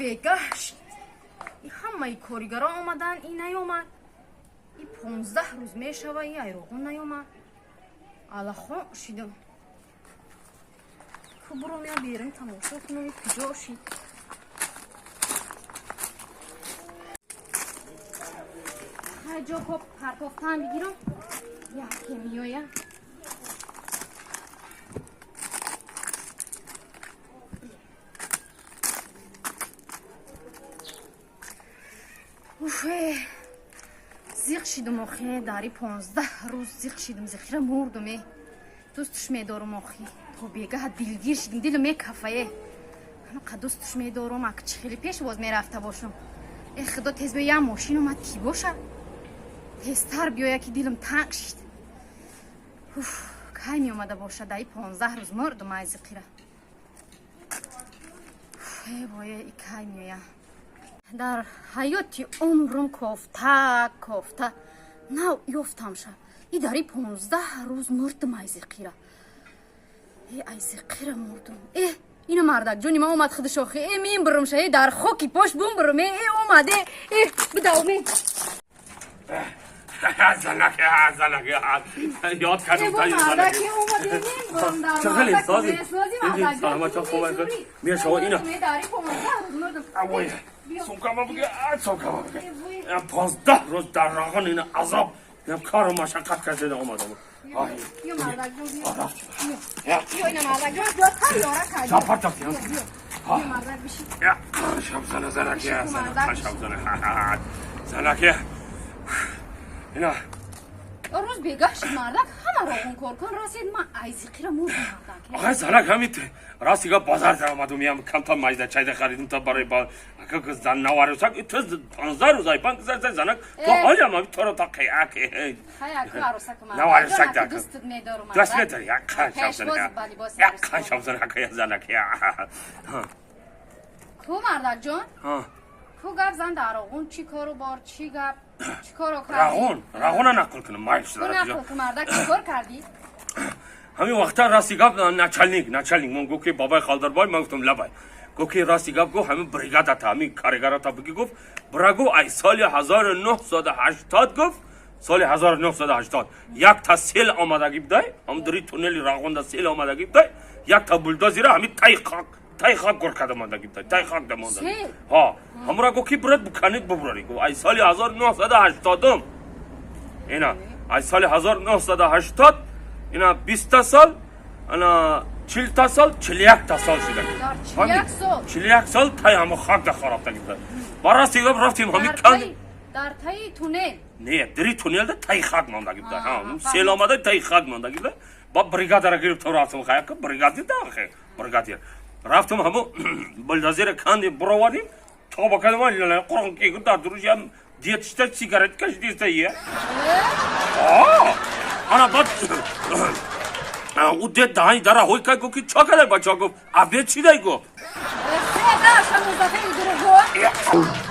Бегаҳ шид, и ҳамаи коригаро омадан, и наёмад. И 15 рӯз мешава, и айроғун наёмад. Аллахон шидам ку буром, я берун тамошо кунам, и куҷо шид. Ҷо хоб партофтан бигирам, яке меоя. Уфе, зиқ шидум охи, дари 15 рӯз зиқ шидум, зиқира мурдум. Е, дӯстуш медорум охи, то бегаҳа дилгир шидум, дилу мекафае. Ҳамақа дӯстуш медорум, ак чӣ хеле пешвоз мерафта бошум. Э, худо, тез биё, як мошин омад, кӣ боша? Тезтар биёя, ки дилам танг шид. Уф, кай меомада боша? Даи 15 рӯз мурдум ай зиқира. Э, вое, и кай меоя? Дар ҳаёти умрум кофта кофта нав ёфтамша. И дари 15 рӯз мурдум ай зиқира. Э, ай зиқира мурдум. Э, ина мардакҷони ман омад худаш охи. Э, мембурумша, э, дар хоки пош бумбурум. Э, э, омад, э, э, бидавм, э. Занаки, занаки, ёд кардам. Чӣ хеле сози? Саломат, чо хуб? Мия, шумо ина. Авой, сумкама биги, сумкама биги. 15 рӯз дар роғон ина азоб, кору машаққат кашида омадам. Ё, мардакҷон, ё, ина мардакҷон, Чапар тафтиям. Шабзана, занаки, шабзана, занаки. Ина. Рӯз бегаҳ шид, мардак, ҳама роғун коркун расид, ман айзиқира мурдам, мардак. Охай, занак, ҳамин расти гап, бозар даромадум, ям камта майда чайда харидум, та барои зан наварусак. Тез 15 рӯз айпан гузашта, занак, то ҳолям ами торо та қияк наварусак дӯстат медорум. Дӯст медори, як қан шабзана, як қан шабзана, акая занак. Ку, мардакҷон, ку гап зан, дар роғун чӣ кору бор, чӣ гап, чӣ коро кардӣ? Рағон, рағона нақл кунам, майл. Нақл кун, мардак, чӣ кор кардӣ? Ҳамин вақта, расти гап, начальник мон гуфт, ки бабай Халдарбой. Ман гуфтам: «Лабай». Гуфт, ки расти гап, гуфт, ҳамин бригадата, ҳамин каригарата биги, гуфт, бира, гуфт, ай соли 1980, гуфт, соли 1980 якта сел омадагӣ будай, ҳам дури туннели Рағонда сел омадагӣ будай, якта булдозера ҳамин тай хок, тай хок гур карда мондагӣ будай, тай хок да монда. Ҳа, ҳамура гуфт, ки бирад буканид, бубурарӣ, гуфт, ай соли 1980-ум. Ина ай соли 1980, ина 20-та сол, ана 40-та сол, 41-та сол шуда. 41 сол тай ҳама хок да харобтагӣ будай. Ба расти гап, рафтем, ҳамин кан. Дар таи туннел? Не, дири туннелда тай хак мондагӣ будай. Сел омада, тай хак мондагӣ будай. Ба бригадара гирифтам, рафтам, хаяка бригадир да, бригадир, рафтам, ҳамо булдозера кандем, буровардем, тоба кардам, қурғон ки дар дуруш ям детишта сигарет кашидиста е. Ана баъд ӯ дед даҳани дара ҳой кард, гуфт, ки чо кадай, бача? Гуфт: «Обед шидай», гуфт. Дурӯғгӯ.